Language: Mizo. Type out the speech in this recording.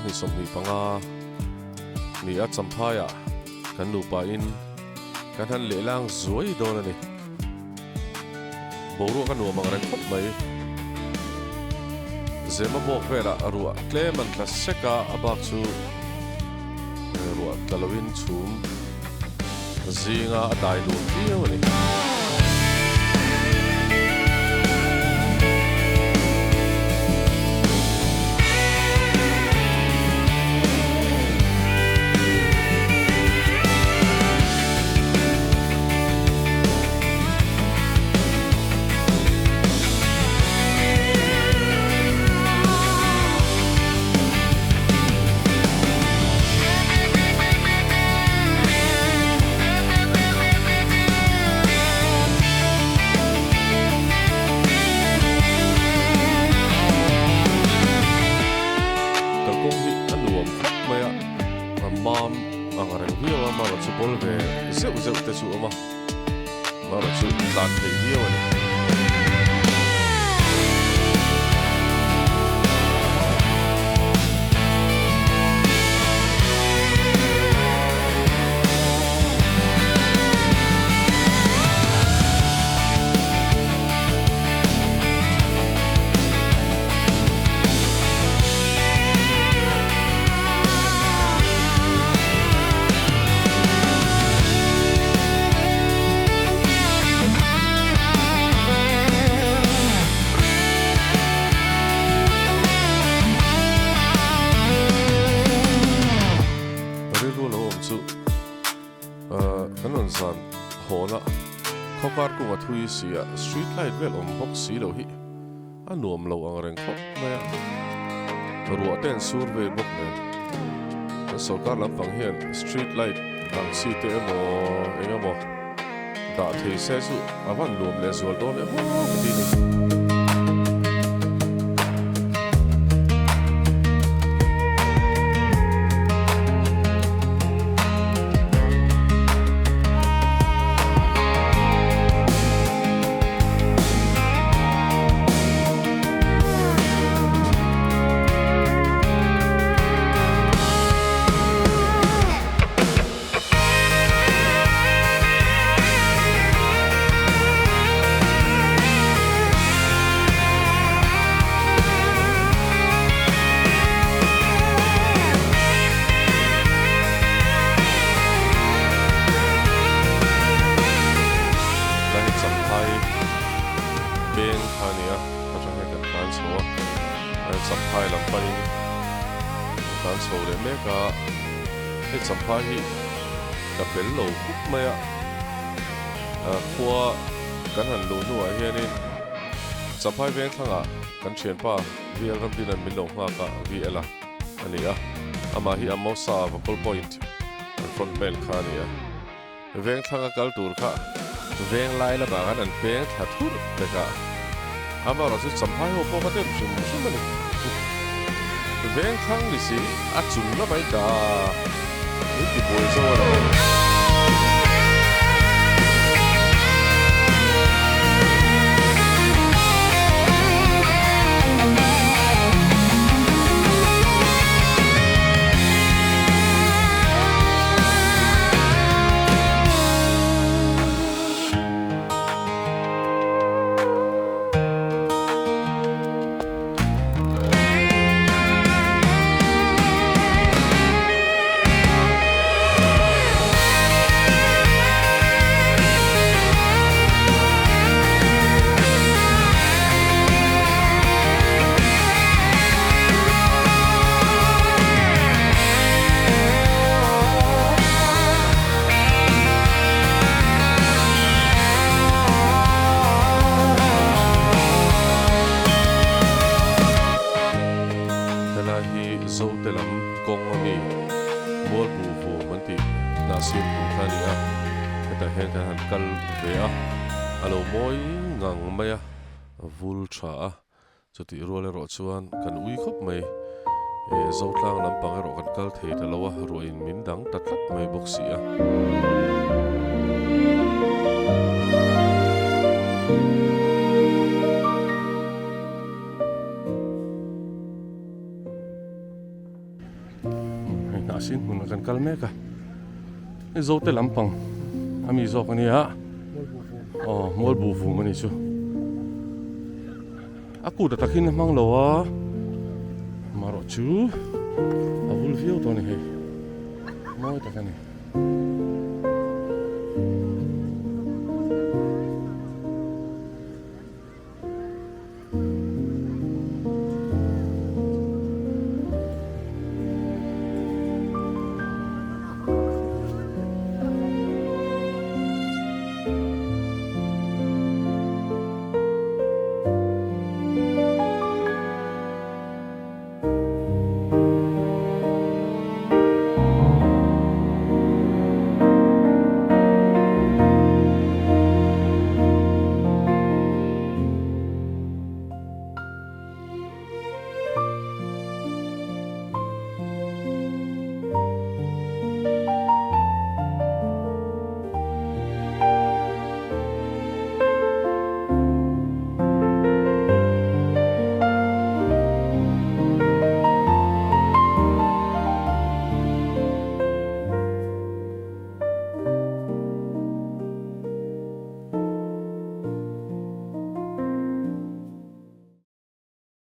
25 ni a Champhaiah kan nupa in kan han lehlang zuai dawn a ni. Boruak a nuam ang reng khawp mai. Zema bawk velah ruah tlem an tla sek a, a bak chu ruah tla loin chhum zinga a dai nuam viau a ni. Kalkawng hi a nuam khawp mai a, a mam ang reng viau a, amaherawh chu bawl ve zeuh zeuh te chu a awm a. Amaherawh chu tlan thei viau a ni. Rilru lo awm chu kan rawn zan hawn a, khawkar kunga thui si a street light vel awm bawk si lo hi a nuam lo ang reng khawp mai a, ruah te an sur ve bawk nen kan sorkar lampang hian street light ang chi te emaw eng emaw dah thei se chu a van nuam leh zual dawn emaw ka ti ni. Tlai hi Champhai peng kha a ni a, atang hian kan tlan chho a, Champhai lam panin kan tlan chho leh mek a, hei Champhai hi ka bel lo khawp mai a, khua kan han luh hnuah hianin Champhai veng thlangah kan thianpa VL Ramdina'n min lo nghak a, VL a a ni a, amah hi Amosa Vakul Point an front man kha a ni a. Veng thlanga kal tur kha veng lai lamah khan an peng thla thurh vek a, amaherawh chu Champhai ho pawh kha dem hrim hrim a ni. Veng thlang ni si a chung lamah i dah a, min ti buai zo a ni. Helai hi Zote lam kawng a mi Mualpu vum an tih hnahsin pui kha a ni a, hetah hian kan han kal ve a, a lo mawi ngang mai a, vul tha a. Chutih rual erawh chuan kan ui khawp mai. E, Zotlang lampang erawh kan kal thei ta lo a, ruahin min dang ta tlat mai bawk si a. kan kal mek a hei zote lampang a mi zawk a nia aw mual buh vum a ni chu a kut a takin a hmang lo a marawh chu a vul viau tawh a ni hei mawi tak a ni.